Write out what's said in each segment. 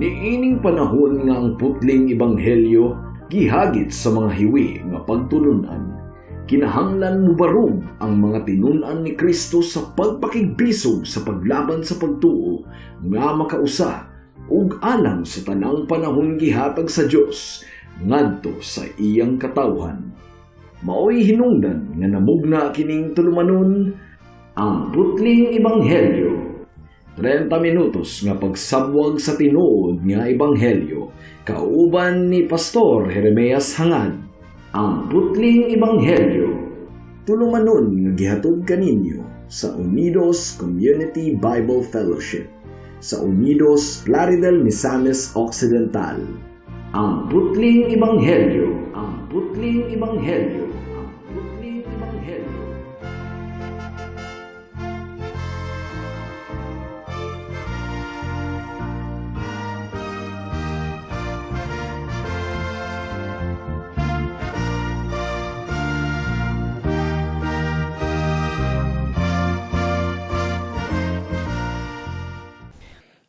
Niining panahon nga ang putling ebanghelyo gihagit sa mga hiwi nga pagtulunan, kinahanglan mubarog ang mga tinun-an ni Kristo sa pagpakigbisog sa paglaban sa pagtuo nga makausa ug alang sa tanang panahon gihatag sa Dios ngadto sa iyang katawhan. Maoy hinungdan nga namugna kining tulumanon, Ang Putling Ebanghelyo. 30 minutos nga pagsabwag sa tinuod nga ebanghelyo kauban ni Pastor Jeremias Hangad. Ang Putling Ebanghelyo. Tulumanon nga gihatod kaninyo sa Unidos Community Bible Fellowship sa Unidos, Plaridel, Misamis Occidental. Ang Putling Ebanghelyo. Ang Putling Ebanghelyo. Ang Putling Ebanghelyo.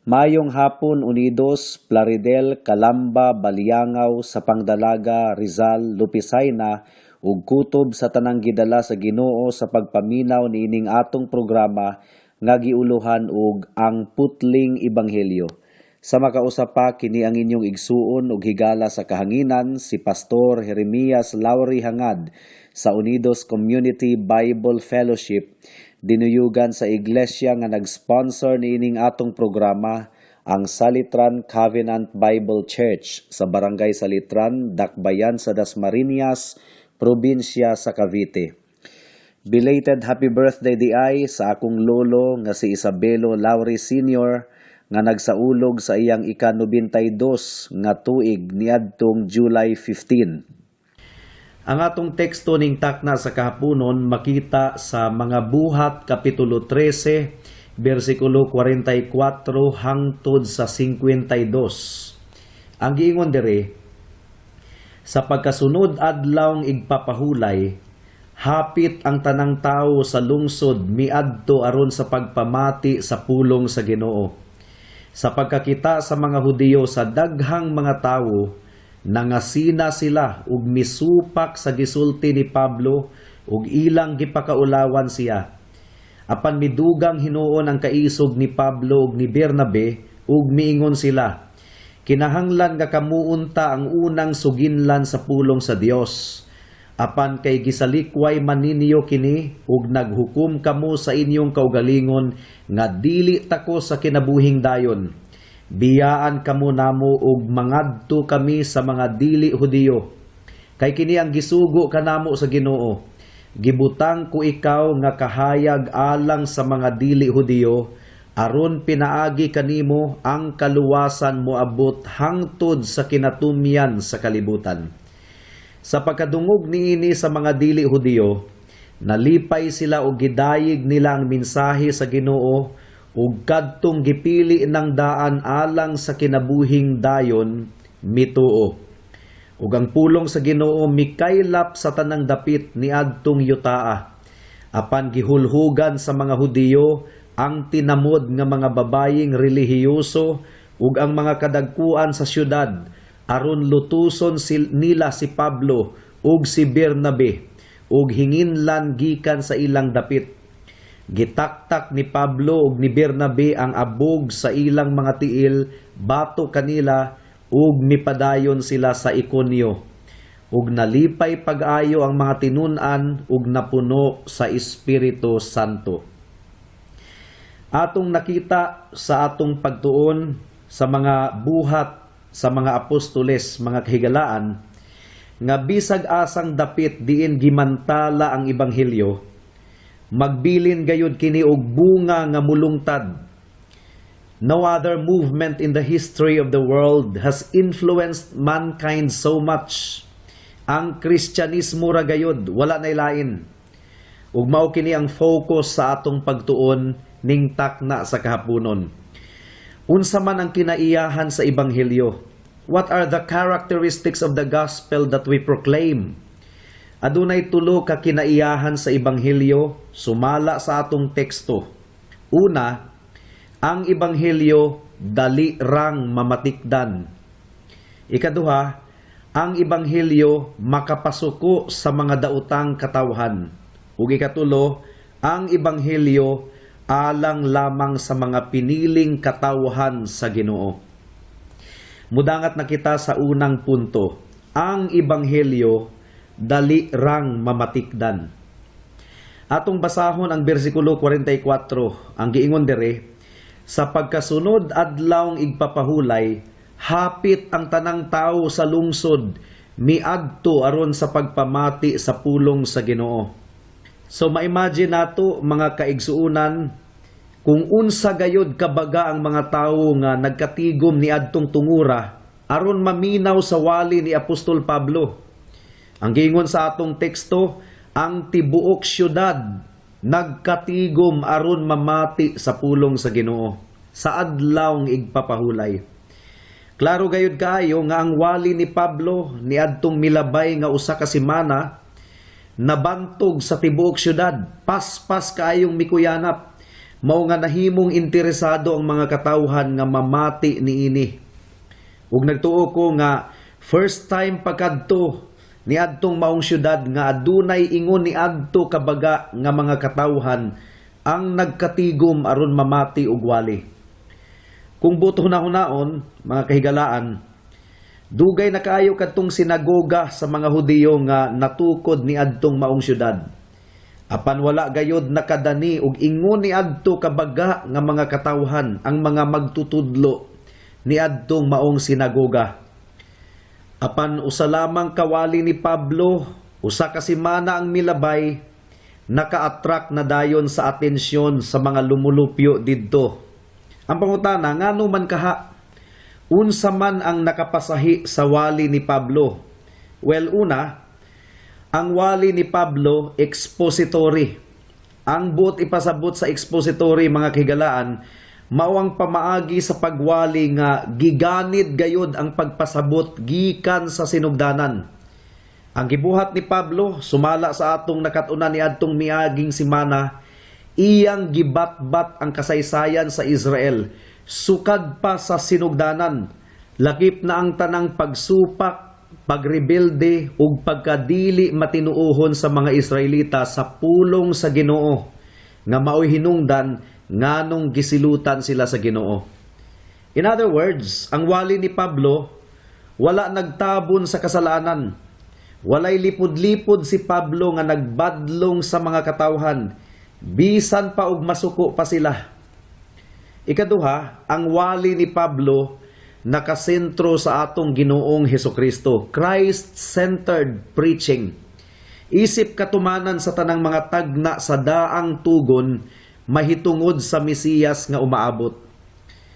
Mayong hapon, Unidos, Plaridel, Calamba, Baliangao, Sapang Dalaga, Rizal, Lupisaina ug kutob sa tanang gidala sa Ginoo sa pagpaminaw niining atong programa nga giuluhan og Ang Putling Ebanghelyo. Sa makausa pa, kini ang inyong igsuon ug higala sa kahanginan, si Pastor Jeremias Lowry Hangad sa Unidos Community Bible Fellowship, dinuyugan sa iglesia nga nag-sponsor niining atong programa, ang Salitran Covenant Bible Church sa Barangay Salitran, Dakbayan sa Dasmariñas, probinsya sa Cavite. Belated happy birthday diay sa akong lolo nga si Isabelo Lowry Sr. nga nagsaulog sa iyang ika-92 nga tuig niadtong July 15. Ang atong teksto ning takna sa kahaponon makita sa Mga Buhat kapitulo 13 bersikulo 44 hangtod sa 52. Ang giingon diri, "Sa pagkasunod adlawng igpapahulay, hapit ang tanang tawo sa lungsod miadto aron sa pagpamati sa pulong sa Ginoo. Sa pagkakita sa mga Hudiyo sa daghang mga tawo, nangasina sila ug misupak sa gisulti ni Pablo ug ilang gipakaulawan siya. Apan midugang hinuon ang kaisog ni Pablo ug ni Bernabe ug miingon sila, 'Kinahanglan nga kamuunta ang unang suginlan sa pulong sa Dios. Apan kay gisalikway man ninyo kini ug naghukom kamo sa inyong kaugalingon nga dili takos sa kinabuhing dayon, biyaan kamo namo ug mangadto kami sa mga dili Hudiyo. Kay kini ang gisugo kanamo sa Ginoo: Gibutang ko ikaw nga kahayag alang sa mga dili Hudiyo, aron pinaagi kanimo ang kaluwasan moabot hangtod sa kinatumyan sa kalibutan.' Sa pagkadungog niini sa mga dili Hudiyo, nalipay sila og gidayeg nila ang mensahe sa Ginoo ug kadtong gipili ng daan alang sa kinabuhing dayon mituo. Ug ang pulong sa Ginoo mikaylap sa tanang dapit niadtong yutaa. Apan gihulhugan sa mga Hudiyo ang tinamod nga mga babayeng relihiyoso ug ang mga kadagkuan sa syudad aron lutuson nila si Pablo ug si Bernabe ug hinginlan gikan sa ilang dapit. Gitaktak ni Pablo ug ni Bernabe ang abog sa ilang mga tiil batok kanila ug mipadayon sila sa Iconio. Ug nalipay pag-ayo ang mga tinun-an ug napuno sa Espiritu Santo." Atong nakita sa atong pagtuon sa Mga Buhat sa Mga Apostoles, mga kahigalaan, nga bisag asang dapit diin gimantala ang ebanghelyo, magbilin gayud kini og bunga nga mulungtad. No other movement in the history of the world has influenced mankind so much. Ang Kristyanismo ra gayud, wala nay lain. Ug mao kini ang focus sa atong pagtuon ning takna sa kahaponon. Unsa man ang kinaiyahan sa ebanghelyo? What are the characteristics of the gospel that we proclaim? Adunay tulo ka kinaiyahan sa ebanghelyo sumala sa atong teksto. Una, ang ebanghelyo dali rang mamatikdan. Ikaduha, ang ebanghelyo makapasuko sa mga daotang katawhan. Ug ikatulo, ang ebanghelyo alang lamang sa mga piniling katawhan sa Ginoo. Mudangat na kita sa unang punto. Ang ebanghelyo dali rang mamatikdan. Atong basahon ang bersikulo 44. Ang giingon diri, "Sa pagkasunod adlawng igpapahulay, hapit ang tanang tawo sa lungsod miadto aron sa pagpamati sa pulong sa Ginoo." So ma-imagine nato, mga kaigsuunan, kung unsa gayod kabaga ang mga tawo nga nagkatigom ni adtong tungura aron maminaw sa wali ni Apostol Pablo. Ang giingon sa atong teksto, ang tibuok syudad nagkatigom aron mamati sa pulong sa Ginoo sa adlawng igpapahulay. Klaro gayud kaayo nga ang wali ni Pablo niadtong milabay nga 1 ka semana nabantog sa tibuok syudad, paspas kaayong mikuyanap. Mao nga nahimong interesado ang mga katawhan nga mamati niini. Ug nagtuo ko nga first time pagkadto niadtong maong syudad nga adunay ingon niadto kabaga nga mga katawhan ang nagkatigom aron mamati og wali. Kung buot hunahunaon, mga kahigalaan, dugay na kaayo kadtong sinagoga sa mga Hudiyo nga natukod ni adtong maong syudad. Apan wala gayod nakadani og ingon ni adto kabaga nga mga katawhan ang mga magtutudlo ni adtong maong sinagoga. Apan usa lamang kawali ni Pablo, 1 ka semana ang milabay, naka-attract na dayon sa atensyon sa mga lumulupyo didto. Ang pangutana, ngano man kaha? Unsa man ang nakapasahi sa wali ni Pablo? Well, una, ang wali ni Pablo expository. Ang buot ipasabot sa expository, mga kahigalaan, mao ang pamaagi sa pagwali nga giganid gayod ang pagpasabot gikan sa sinugdanan. Ang gibuhat ni Pablo, sumala sa atong nakat-unan ni adtong miaging semana, iyang gibatbat ang kasaysayan sa Israel sukad pa sa sinugdanan, lakip na ang tanang pagsupak, pagrebelde ug pagkadili matinuohon sa mga Israelita sa pulong sa Ginoo nga maoy hinungdan nganong gisilutan sila sa Ginoo. In other words, ang wali ni Pablo wala nagtabon sa kasalanan. Walay lipod-lipod si Pablo nga nagbadlong sa mga katawhan bisan pa og masuko pa sila. Ikaduha, ang wali ni Pablo nakasentro sa atong Ginoong Hesukristo. Christ-centered preaching. Isip katumanan sa tanang mga tagna sa Daang Tugon mahitungod sa Mesiyas nga umaabot.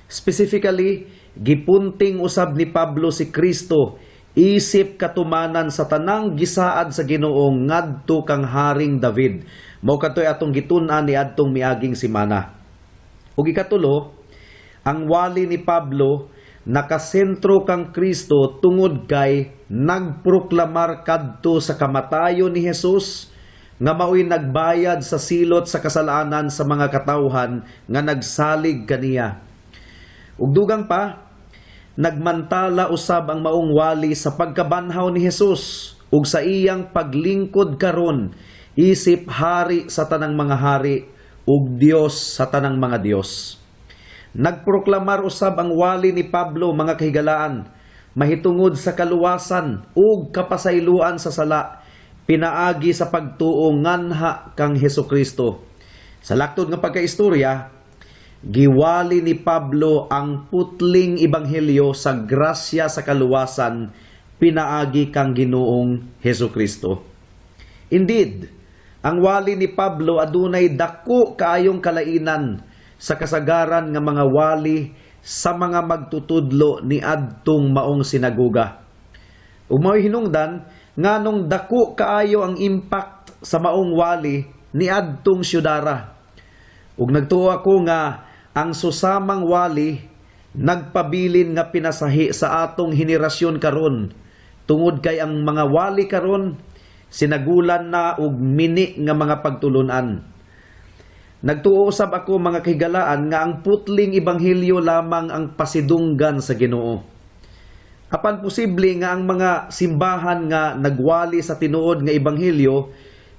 Specifically, gipunting usab ni Pablo si Kristo isip katumanan sa tanang gisaad sa Ginoo ngadto kang Haring David. Mao kadtoy atong gitun-an ni adtong miaging semana. Ug ikatulo, ang wali ni Pablo nakasentro kang Kristo tungod kay nagproklamar kadto sa kamatayon ni Jesus nga maoy nagbayad sa silot sa kasalanan sa mga katawhan nga nagsalig kaniya. Ug dugang pa, nagmantala usab ang maong wali sa pagkabanhaw ni Jesus ug sa iyang paglingkod karon isip hari sa tanang mga hari ug Dios sa tanang mga Dios. Nagproklamar usab ang wali ni Pablo, mga kahigalaan, mahitungod sa kaluwasan ug kapasayloan sa sala pinaagi sa pagtuo nganha kang Hesukristo. Sa laktod nga pagkaistorya, giwali ni Pablo ang putling ebanghelyo sa grasya sa kaluwasan pinaagi kang Ginoong Hesukristo. Indeed, ang wali ni Pablo adunay dako kaayong kalainan sa kasagaran nga mga wali sa mga magtutudlo ni adtong maong sinagoga. Ug mao'y hinungdan nganong dako kaayo ang impact sa maong wali ni adtong syudara. Ug nagtuo ako nga ang susamang wali nagpabilin nga pinasahi sa atong henerasyon karon tungod kay ang mga wali karon sinagulan na og mini nga mga pagtulunan. Nagtuo usab ako, mga kahigalaan, nga ang putling ebanghelyo lamang ang pasidunggan sa Ginoo. Apan posible nga ang mga simbahan nga nagwali sa tinuod nga ebanghelyo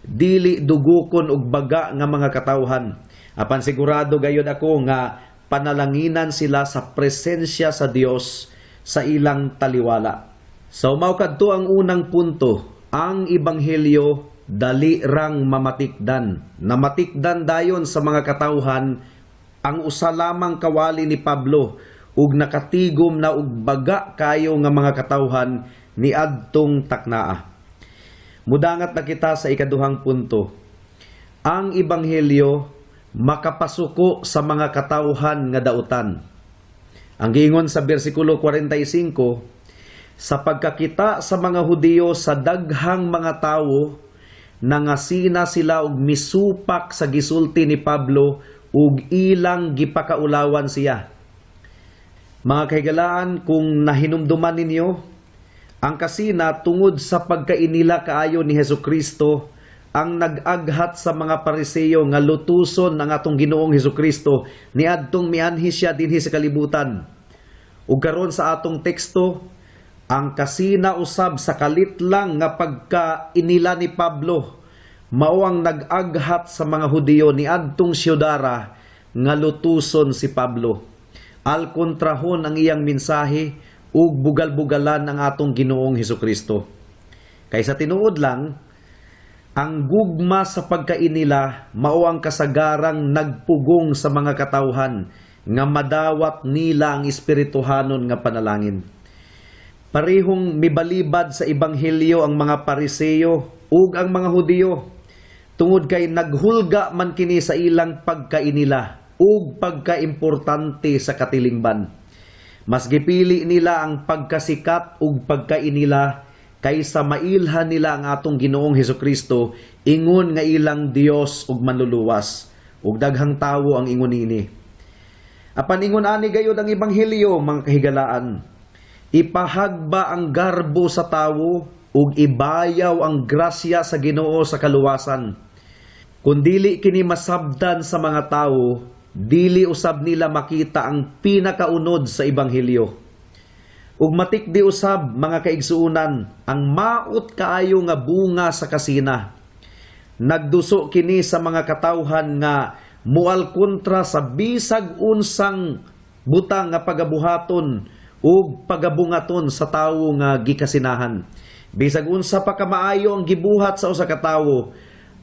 dili dugukon og baga nga mga katawhan. Apan sigurado gayud ako nga panalanginan sila sa presensya sa Dios sa ilang taliwala. So mao kadto ang unang punto, ang ebanghelyo dali rang mamatikdan. Namatikdan dayon sa mga katawhan ang usa lamang kawali ni Pablo ug nakatigom na og baga kayo nga mga katawhan niadtong taknaa. Mudangat na kita sa ikaduhang punto. Ang ebanghelyo makapasuko sa mga katawhan nga dautan. Ang giingon sa bersikulo 45, sa pagkakita sa mga Hudiyo sa daghang mga tawo, nangasina sila og misupak sa gisulti ni Pablo ug ilang gipakaulawan siya. Mga kahigalaan, kung nahinumduman ninyo, ang kasina tungod sa pagkainila kaayo ni Hesus Kristo ang nag-aghat sa mga Pariseo nga lutuson ang atong Ginoong Hesus Kristo niadtong mianhi siya dinhi sa kalibutan. Ug karon sa atong teksto, ang kasina usab sa kalit lang nga pagkainila ni Pablo mao ang nag-aghat sa mga Hudiyo niadtong siyudara nga lutuson si Pablo. Alkontrahon ang iyang mensahe ug bugal-bugalan ang atong Ginoong Hesus Kristo. Kay sa tinuod lang, ang gugma sa pagkainila mao ang kasagarang nagpugong sa mga katawhan nga madawat nila ang espirituhanon nga panalangin. Parehong mibalibad sa ebanghelyo ang mga Pariseo ug ang mga Hudiyo tungod kay naghulga man kini sa ilang pagkainila ug pagkaimportante sa katilingban. Mas gipili nila ang pagkasikat ug pagkainila kaysa mailhan nila ang atong Ginoong Hesukristo ingon nga ilang Dios ug manluluwas. Ug daghang tawo ang ingon niini. Apan ingon ani gayud ang ebanghelyo, mga kahigalaan. Ipahagba ang garbo sa tawo ug ibayaw ang grasya sa Ginoo sa kaluwasan. Kung dili kini masabdan sa mga tawo, dili usab nila makita ang pinakaunod sa ebanghelyo. Ug matikdi usab, mga kaigsuonan, ang maot kaayo nga bunga sa kasina. Nagduso kini sa mga katawhan nga mual kontra sa bisag unsang butang nga pagabuhaton ug pagabungaton sa tawo nga gikasinahan. Bisag unsa pa kamaayo ang gibuhat sa usa ka tawo,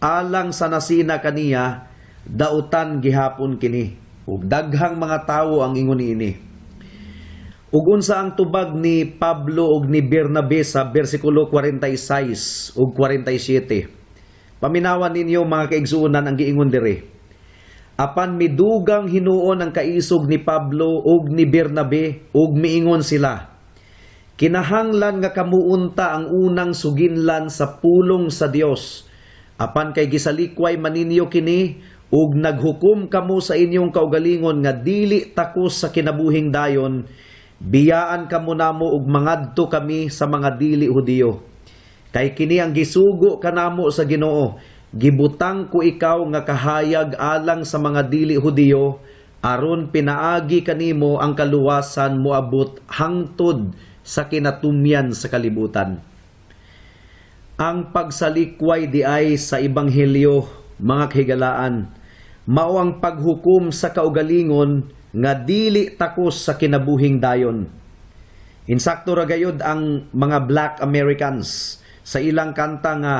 alang sa nasina kaniya, dautan gihapon kini. Ug daghang mga tawo ang ingon niini. Ug unsa ang tubag ni Pablo ug ni Bernabe sa bersikulo 46 ug 47? Paminawan ninyo, mga kaigsuonan, ang giingon diri. Apan midugang hinuon ang kaisog ni Pablo ug ni Bernabe ug miingon sila: "Kinahanglan nga kamo unta ang unang suginlan sa pulong sa Dios. Apan kay gisalikway man ninyo kini ug naghukom kamo sa inyong kaugalingon nga dili takos sa kinabuhing dayon, biyaan kamo namo ug mangadto kami sa mga dili Hudiyo. Kay kini ang gisugo kanamo sa Ginoo: 'Gibutang ko ikaw nga kahayag alang sa mga dili Hudiyo aron pinaagi kanimo ang kaluwasan moabot hangtod sa kinatumyan sa kalibutan.'" Ang pagsalikway diay sa ebanghelyo, mga kahigalaan, mao ang paghukom sa kaugalingon nga dili takos sa kinabuhing dayon. Insakto ra gayud ang mga Black Americans sa ilang kanta nga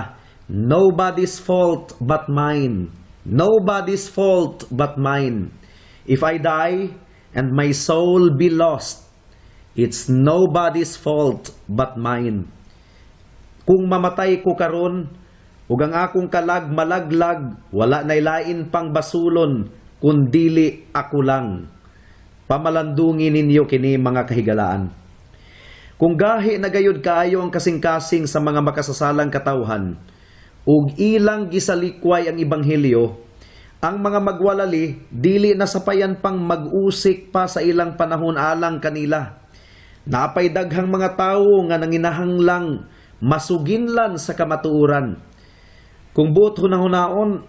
"Nobody's fault but mine. Nobody's fault but mine. If I die and my soul be lost, it's nobody's fault but mine." Kung mamatay ko karon ug ang akong kalag malaglag, wala nay lain pang basulon kun dili ako lang. Pamalandungi ninyo kini, mga kahigalaan. Kung gahi na gayud kaayo ang kasing-kasing sa mga makasasalang katawhan ug ilang gisalikway ang ebanghelyo, ang mga magwalali dili na sapayan pang mag-usik pa sa ilang panahon alang kanila. Napay daghang mga tawo nga nanginahanglang masuginlan sa kamatuoran. Kung buot hunahunaon,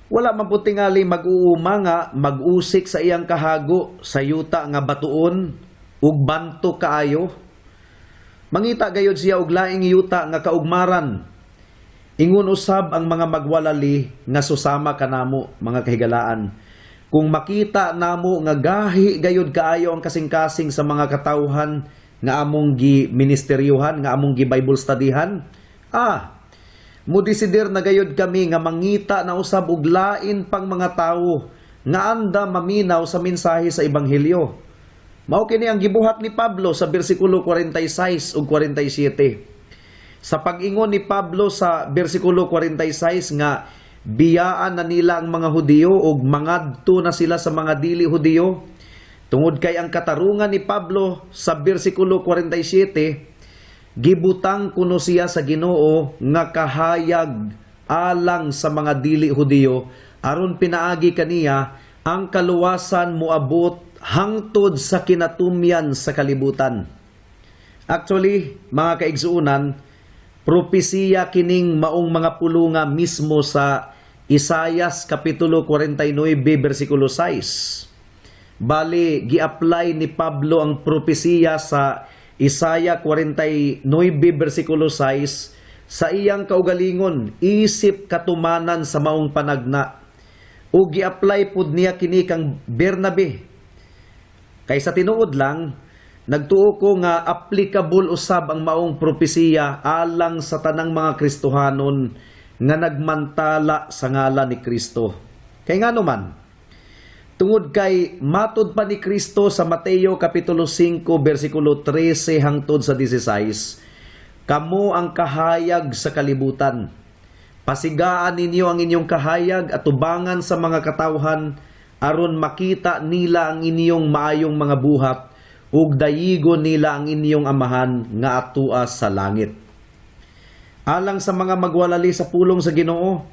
Wala man pud tingali mag-uuma nga mag-usik sa iyang kahago sa yuta nga batuon ug banto kaayo. Mangita gayod siya og laing yuta nga kaugmaran. Ingon usab ang mga magwalali nga susama kanamo, mga kahigalaan. Kung makita namo nga gahi gayod kaayo ang kasing-kasing sa mga katawhan nga among gi ministeryuhan, nga among gi Bible studyhan, mudesidir na gayod kami nga mangita na usab og lain pang mga tawo nga anda maminaw sa mensahe sa ebanghelyo. Mao kini ang gibuhat ni Pablo sa bersikulo 46 ug 47. Sa pag-ingon ni Pablo sa bersikulo 46 nga biyaan na nila ang mga Hudiyo ug mangadto na sila sa mga dili Hudiyo, tungod kay ang katarungan ni Pablo sa bersikulo 47, gibutang kuno siya sa Ginoo nga kahayag alang sa mga dili Hudiyo aron pinaagi kaniya ang kaluwasan moabot hangtod sa kinatumyan sa kalibutan. Actually, mga kaigsuonan, propesiya kining maong mga pulunga mismo sa Isayas kapitulo 49 bersikulo 6. Bali, gi-apply ni Pablo ang propesiya sa Isaiah 49 bersikulo 6 sa iyang kaugalingon isip katumanan sa maong panagna. Ug gi-apply pud niya kini kang Bernabe. Kay sa tinuod lang, nagtuo ko nga applicable usab ang maong propesiya alang sa tanang mga Kristohanon nga nagmantala sa ngalan ni Kristo. Kay ngano man? Tungod kay matud pa ni Kristo sa Mateo kapitulo 5 bersikulo 13 hangtod sa 16, "Kamo ang kahayag sa kalibutan. Pasigaan ninyo ang inyong kahayag at tubangan sa mga katawhan aron makita nila ang inyong maayong mga buhat ug dayigon nila ang inyong Amahan nga atua sa langit." Alang sa mga magwalali sa pulong sa Ginoo,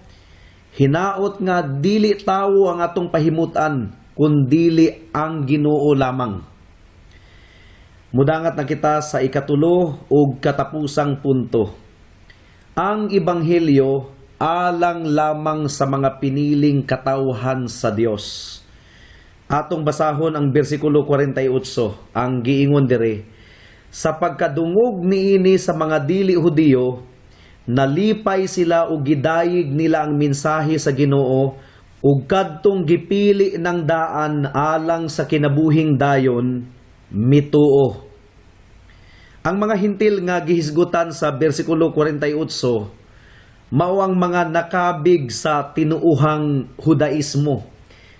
hinaot nga dili tawo ang atong pahimutan kundili ang Ginoo lamang. Mudangat na kita sa ikatulo ug katapusang punto. Ang ebanghelyo alang lamang sa mga piniling katawhan sa Dios. Atong basahon ang bersikulo 48, ang giingon dire: "Sa pagkadungog niini sa mga dili Hudiyo, nalipay sila ug gidayeg nila ang mensahe sa Ginoo, ug kadtong gipili ng daan alang sa kinabuhing dayon mituo." Ang mga Hintil nga gihisgutan sa bersikulo 48 mao ang mga nakabig sa tinuohang Hudaismo.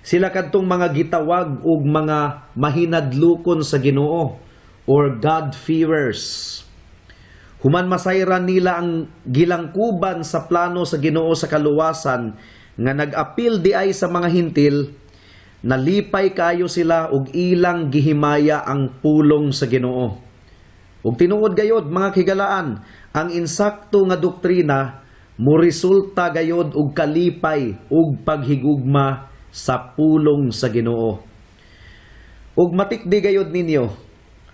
Sila kadtong mga gitawag og mga mahinadlukon sa Ginoo or God-fearers. Human masayran nila ang gilangkuban sa plano sa Ginoo sa kaluwasan nga nag-apil di ay sa mga Hintil, nalipay kayo sila ug ilang gihimaya ang pulong sa Ginoo. Ug tinuod gayod, mga kahigalaan, ang insakto nga doktrina mo resulta gayod og kalipay ug paghigugma sa pulong sa Ginoo. Ug matikdi gayod ninyo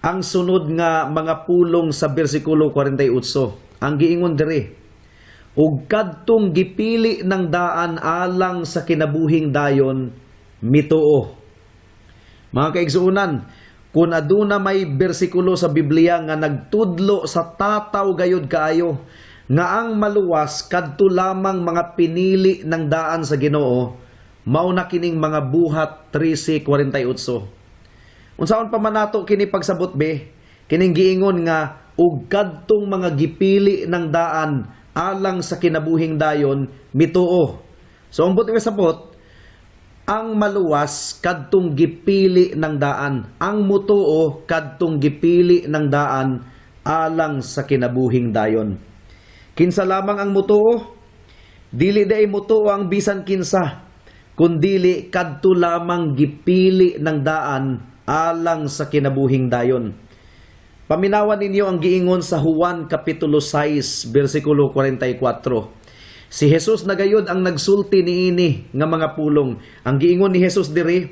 ang sunod nga mga pulong sa bersikulo 48. Ang giingon diri: "Ug kadtong gipili ng daan alang sa kinabuhing dayon mituo." Mga kaigsuonan, kung aduna may bersikulo sa Biblia nga nagtudlo sa tataw gayod kaayo nga ang maluwas kadto lamang mga pinili ng daan sa Ginoo, mao na kining mga Buhat 13:48. Unsaon pa man nato kini pagsabot be? Kining giingon nga "ug kadtong mga gipili ng daan alang sa kinabuhing dayon mituo." So ang buot sabot, ang maluwas kadtong gipili ng daan, ang mutuo kadtong gipili ng daan alang sa kinabuhing dayon. Kinsa lamang ang mutuo? Dili diay mutuo ang bisan kinsa, kundili kadto lamang gipili ng daan alang sa kinabuhing dayon. Paminawan ninyo ang giingon sa Juan kapitulo 6 bersikulo 44. Si Jesus na gayod ang nagsulti niini nga mga pulong. Ang giingon ni Jesus diri,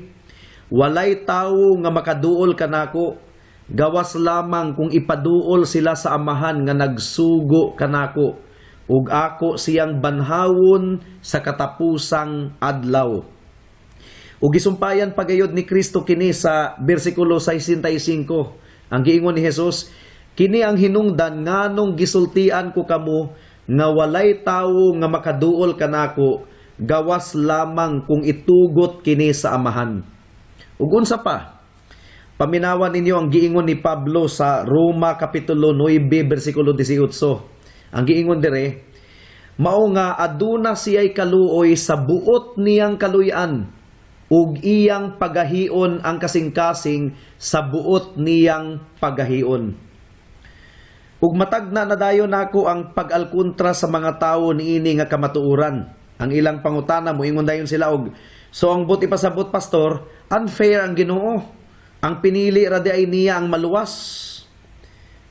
"Walay tawo nga makaduol kanako gawas lamang kung ipaduol sila sa Amahan nga nagsugo kanako, ug ako siyang banhawon sa katapusang adlaw. Ug gisumpayan pagayod ni Kristo kini sa bersikulo 65. Ang giingon ni Jesus, "Kini ang hinungdan nganong gisultian ko kamo nga walay tawo nga makaduol kanako gawas lamang kung itugot kini sa Amahan." Ug unsa pa? Paminawan ninyo ang giingon ni Pablo sa Roma kapitulo 9 bersikulo 18. Ang giingon dire, "Mao nga aduna siya'y kaluoy sa buot niyang kaluyan ug iyang pagahion ang kasing-kasing sa buot niyang pagahion." Ug matagna na dayon nako ang pag-alkontra sa mga tawo niini nga kamatuoran. Ang ilang pangutana, moingon dayon sila og, "So ang buot ipasabot, pastor, unfair ang Ginoo. Ang pinili ra diay niya ang maluwas."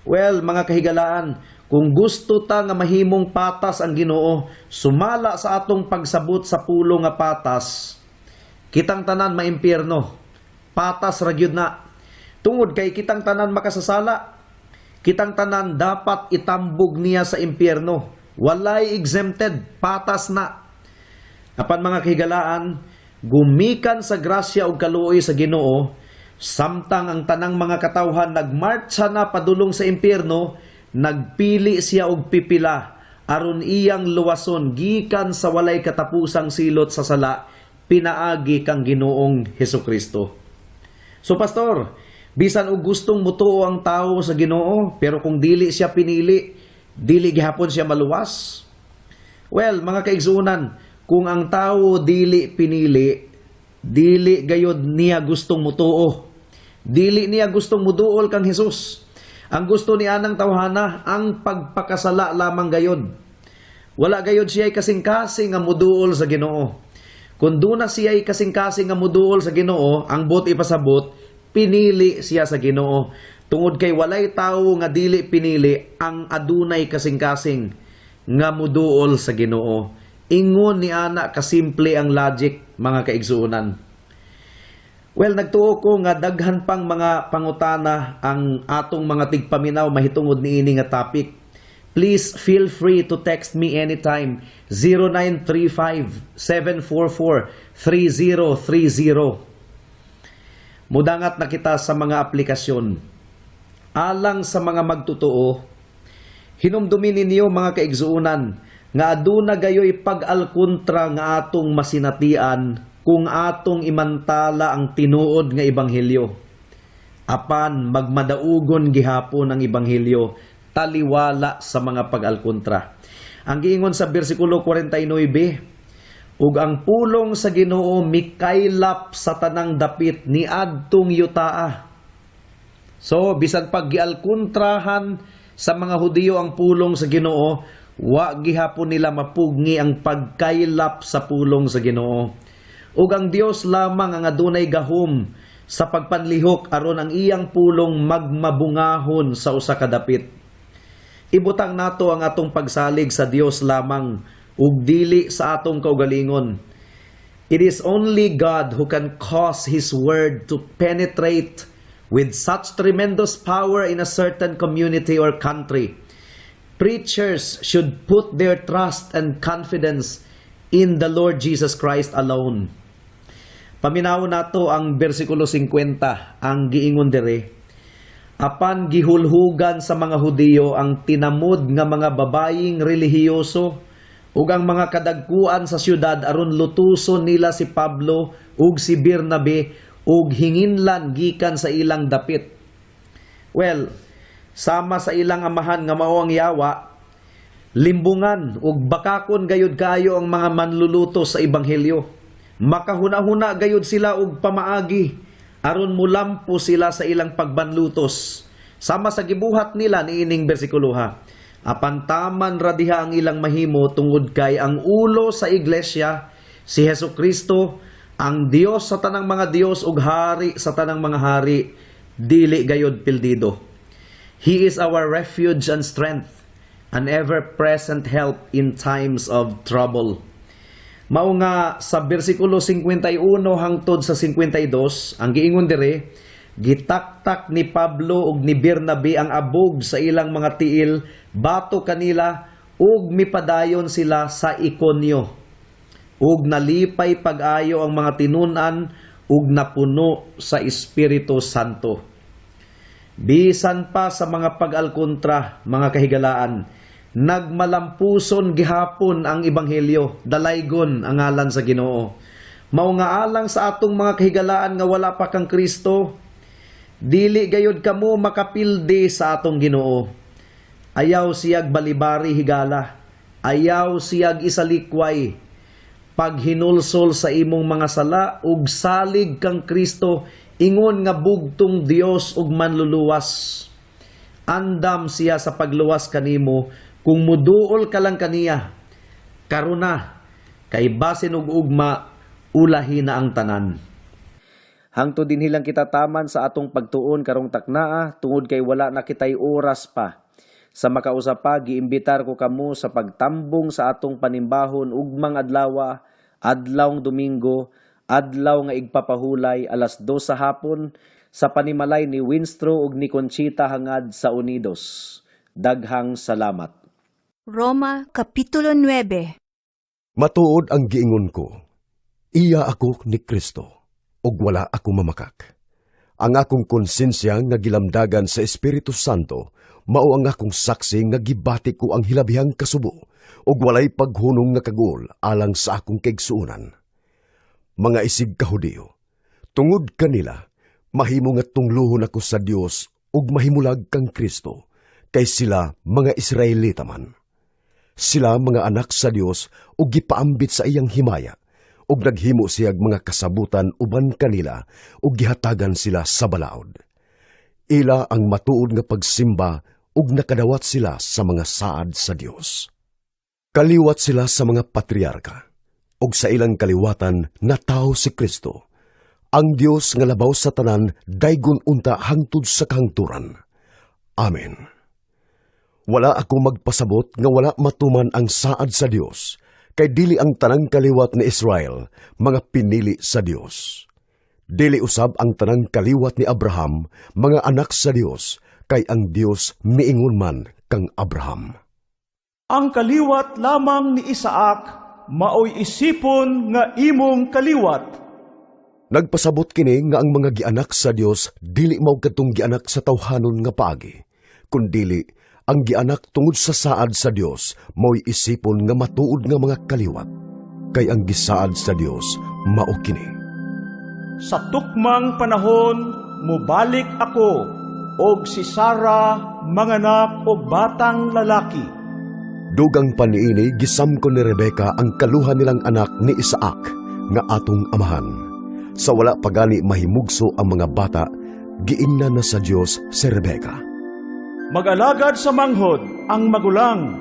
Well, mga kahigalaan, kung gusto ta nga mahimong patas ang Ginoo, sumala sa atong pagsabot sa pulo nga patas, kitang tanan maimpyerno. Patas ra gyud na. Tungod kay kitang tanan makasasala. Kitang tanan dapat itambog niya sa impyerno. Walay exempted, patas na. Apan mga kahigalaan, gumikan sa grasya ug kaluoy sa Ginoo, samtang ang tanang mga katawhan nagmartsa na padulong sa impyerno, nagpili siya og pipila aron iyang luwason gikan sa walay katapusang silot sa sala pinaagi kang Ginoong Hesukristo. So pastor, bisan og gustong mutuo ang tawo sa Ginoo, pero kung dili siya pinili, dili gihapon siya maluwas? Well, mga kaigsuonan, kung ang tawo dili pinili, dili gayod niya gustong mutuo. Dili niya gustong muduol kang Hesus. Ang gusto ni anang tawhana, ang pagpakasala lamang gayod. Wala gayod siya kasing-kasing nga muduol sa Ginoo. Kung duna siya kasing-kasing nga muduol sa Ginoo, ang buot ipasabot, pinili siya sa Ginoo. Tungod kay walay tawo nga dili pinili ang adunay kasing-kasing nga muduol sa Ginoo. Ingon ni ana kasimple ang logic, mga kaigsuonan. Well, nagtuo ko nga daghan pang mga pangutana ang atong mga tigpaminaw mahitungod niini nga topic. Please feel free to text me anytime, 0935 744 3030. Mudangat na kita sa mga aplikasyon. Alang sa mga magtotoo, hinumdumin ninyo, mga kaigsuonan, nga aduna gayoy pag-alkontra nga atong masinatian kung atong imantala ang tinuod nga ebanghelyo. Apan magmadaugon gihapon ang ebanghelyo taliwala sa mga pag-alkontra. Ang giingon sa bersikulo 49, "Ug ang pulong sa Ginoo mikaylap sa tanang dapit niadtong yutaa." So bisan pag gialkontrahan sa mga Hudiyo ang pulong sa Ginoo, wa gihapon nila mapugngi ang pagkaylap sa pulong sa Ginoo. Ug ang Dios lamang ang adunay gahom sa pagpanlihok aron ang iyang pulong magmabungahon sa usa ka dapit. Ibutang nato ang atong pagsalig sa Dios lamang ug dili sa atong kaugalingon. It is only God who can cause His word to penetrate with such tremendous power in a certain community or country. Preachers should put their trust and confidence in the Lord Jesus Christ alone. Paminaw nato ang bersikulo 50, ang giingon dire, "Apan gihulhugan sa mga Hudiyo ang tinamod nga mga babayeng relihiyoso ug ang mga kadagkuan sa syudad aron lutuson nila si Pablo ug si Bernabe ug hinginlan gikan sa ilang dapit." Well, sama sa ilang amahan nga mao ang yawa, limbungan ug bakakon gayud kaayo ang mga manlulutos sa ebanghelyo. Makahuna-huna gayud sila og pamaagi aron mulampo sila sa ilang pagbanlutos. Sama sa gibuhat nila niining bersikulo ha. Apan taman ra diha ang ilang mahimo tungod kay ang ulo sa iglesia, si Hesus Kristo, ang Dios sa tanang mga Dios ug hari sa tanang mga hari, dili gayod pildido. He is our refuge and strength, an ever-present help in times of trouble. Mao nga sa bersikulo 51 hangtod sa 52, ang giingon dire, "Gitaktak ni Pablo ug ni Bernabe ang abog sa ilang mga tiil batok kanila Ug mipadayon sila sa Iconio. Ug nalipay pag-ayo ang mga tinun-an ug napuno sa Espiritu Santo. Bisan pa sa mga pag-alkontra, mga kahigalaan, nagmalampuson gihapon ang ebanghelyo, dalaygon ang ngalan sa Ginoo. Mao nga alang sa atong mga kahigalaan nga wala pa kang Kristo, dili gayud kamo makapildi sa atong Ginoo. Ayaw siyag balibari, higala. Ayaw siyag isalikway. Paghinulsol sa imong mga sala ug salig kang Kristo ingon nga bugtong Dios ug manluluwas. Andam siya sa pagluwas kanimo kung muduol ka lang kaniya. Karon na, kay basin og ugma, ulahi na ang tanan. Hangtod dinhi lang kita taman sa atong pagtuon karong taknaa tungod kay wala na kitay oras pa. Sa makausa pa, giimbitar ko kamo sa pagtambong sa atong panimbahon ugmang adlawa, adlawng Domingo, adlaw nga igpapahulay, 2:00 sa hapon sa panimalay ni Winstro ug ni Conchita Hangad sa Unidos. Daghang salamat. Roma Kapitulo 9. Matuod ang giingon ko. Iya ako ni Kristo, ug wala ako mamakak. Ang akong konsensya nga gilamdagan sa Espiritu Santo, mao ang akong saksi nga gibati ko ang hilabihang kasubo, ug walay paghunong nga kaguol alang sa akong kaigsuonan. Mga isig kahudiyo, tungod kanila, mahimo nga tungluhon ako sa Dios ug mahimulag kang Kristo, kay sila mga Israelita man. Sila mga anak sa Dios ug gipaambit sa iyang himaya, ug naghimo siyag mga kasabutan uban kanila ug gihatagan sila sa balaod. Ila ang matuod nga pagsimba ug nakadawat sila sa mga saad sa Dios. Kaliwat sila sa mga patriarka, ug sa ilang kaliwatan natawo si Kristo. Ang Dios nga labaw sa tanan daygon unta hangtod sa kahangturan. Amen. Wala ako magpasabot nga wala matuman ang saad sa Dios, kay dili ang tanang kaliwat ni Israel mga pinili sa Dios. Dili usab ang tanang kaliwat ni Abraham mga anak sa Dios, kay ang Dios miingon man kang Abraham. "Ang kaliwat lamang ni Isaac maoy isipon nga imong kaliwat." Nagpasabot kini nga ang mga gianak sa Dios dili mao kadtong gianak sa tawhanon nga paagi, kundili ang gianak tungod sa saad sa Dios mao'y isipon nga matuod nga mga kaliwat. Kay ang gisaad sa Dios mao kini: "Sa tukmang panahon mobalik ako og si Sara manganak og batang lalaki." Dugang pa niini, gisamkon ni Rebeka ang kaluha nilang anak ni Isaac nga atong amahan. Sa wala pa gani mahimugso ang mga bata, giingnan na sa Dios si Rebeka. "Magalagad sa manghod ang magulang."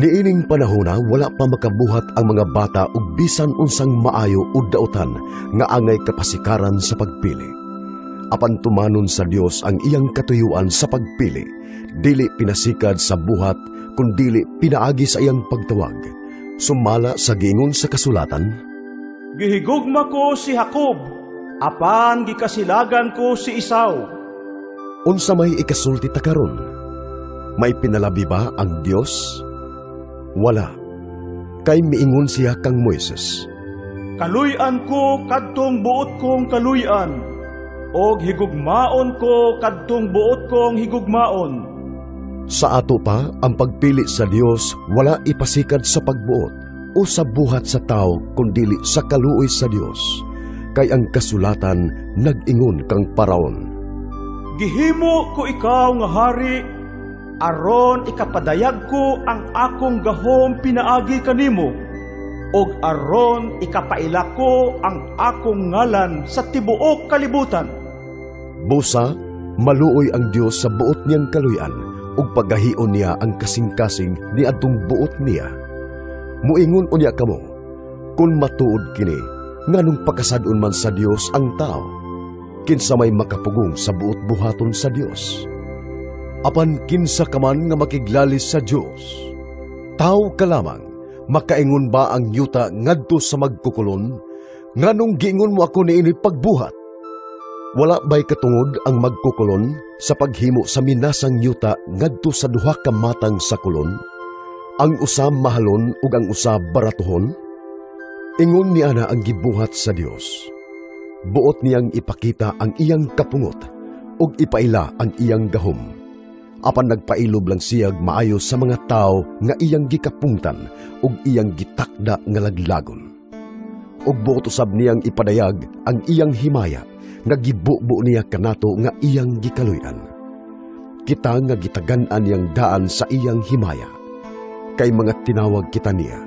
Niining panahona, wala pa makabuhat ang mga bata og bisan unsang maayo o dautan nga angay kapasikaran sa pagpili. Apan tumanon sa Dios ang iyang katuyuan sa pagpili, dili pinasikad sa buhat, kundili pinaagi sa iyang pagtawag. Sumala sa giingon sa kasulatan, "Gihigugma ko si Jacob, apan gikasilagan ko si Esau." Unsa may ikasulti ta karon? May pinalabi ba ang Dios? Wala. Kay miingon siya kang Moises, "Kaluy-an ko kadtong buot kong kaluy-an, og higugmaon ko kadtong buot kong higugmaon." Sa ato pa, ang pagpili sa Dios wala ipasikad sa pagbuot o sa buhat sa tao, kundili sa kaluoy sa Dios. Kay ang kasulatan nag-ingon kang Paraon, "Gihimo ko ikaw nga hari aron ikapadayag ko ang akong gahom pinaagi kanimo ug aron ikapaila ko ang akong ngalan sa tibuok kalibutan." Busa, maluoy ang Dios sa buot niyang kaluy-an ug pagahion niya ang kasing-kasing ni adtong buot niya. Muingon unya kamo, "Kung matuod kini, nganong pakasad-on man sa Dios ang tao? Kinsa may makapugong sa buot buhaton sa Dios?" Apan kinsa ka man nga makiglalis sa Dios? Tao ka lamang, makaingon ba ang yuta ngadto sa magkukulon, "Nganong giingon mo ako niini pagbuhat"? Wala ba'y katungod ang magkukulon sa paghimo sa minasang yuta ngadto sa duha ka matang sa kulon? Ang usa mahalon ug ang usa baratuhon? Ingon ni ana ang gibuhat sa Dios. Buot niyang ipakita ang iyang kapungot ug ipaila ang iyang gahom. Apan nagpailob lang siyag maayo sa mga tao nga iyang gikapungtan ug iyang gitakda nga laglagon. Ug buot usab niyang ipadayag ang iyang himaya nga gibubo niya kanato nga iyang gikaluy-an. Kita nga gitagan-an niyang daan sa iyang himaya. Kay mga tinawag kita niya,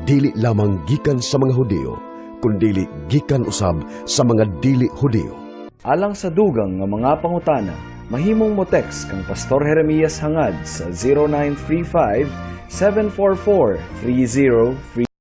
dili lamang gikan sa mga Hudiyo, kundili gikan usab sa mga dili Hudiyo. Alang sa dugang nga mga pangutana, mahimong mo text kang Pastor Jeremias Hangad sa 0935 744 3030.